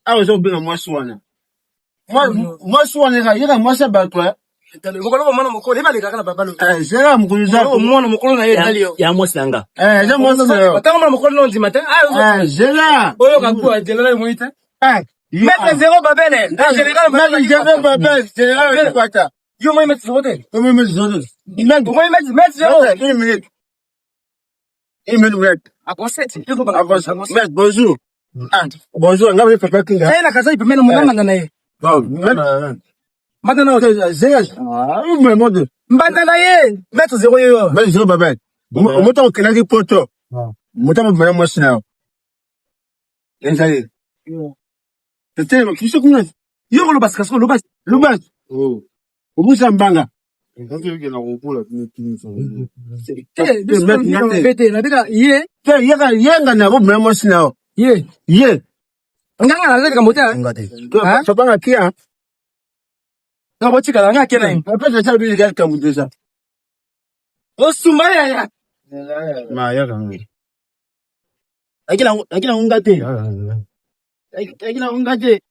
Awa oza kobenga mwasi wana. Mwasi wana yeka yeka mwasi ya bato eh. Mokolo mwana mokolo ye balekaka na babalo. Eh, zela mokolo eza. Mwana mokolo na ye etali yo. Ya mwasi na nga. Eh, eza mwasi na yo. Tango mwana mokolo na ondima te. Ah, eh, zela. Oyo kakua zela na moi te. Eh, Maître Zéro Babel, général Maître Zéro Babel, général Kwata. Yo moi Maître Zéro te. Yo moi Maître Zéro te. Moi Maître Maître Zéro. Une minute. Une minute, maître. Maître, bonjour. Ah, bonjour, nga papa Kinga. Eh, na kasai pembeni mwana na ye. Mbanda na ye. Mbanda na ye. Maître Zéro yo. Maître Zéro Babel. Moto okendaki poto. Moto amobimela mwasi na yo. Ezali. Telema, biso kuna. Yo koloba sika sika loba. Loba. Obusa mbanga. Ye. Te yaka yenga na obimela mwasi na yo. Ye. Ye. Nganga na zali kambo te. Papa nga kia. Nga botikala nga kia na ye. Papa nga sala bilika kambo deja. Osumba yaya. Ma yaka nga. Akila nga te. Akila nga te.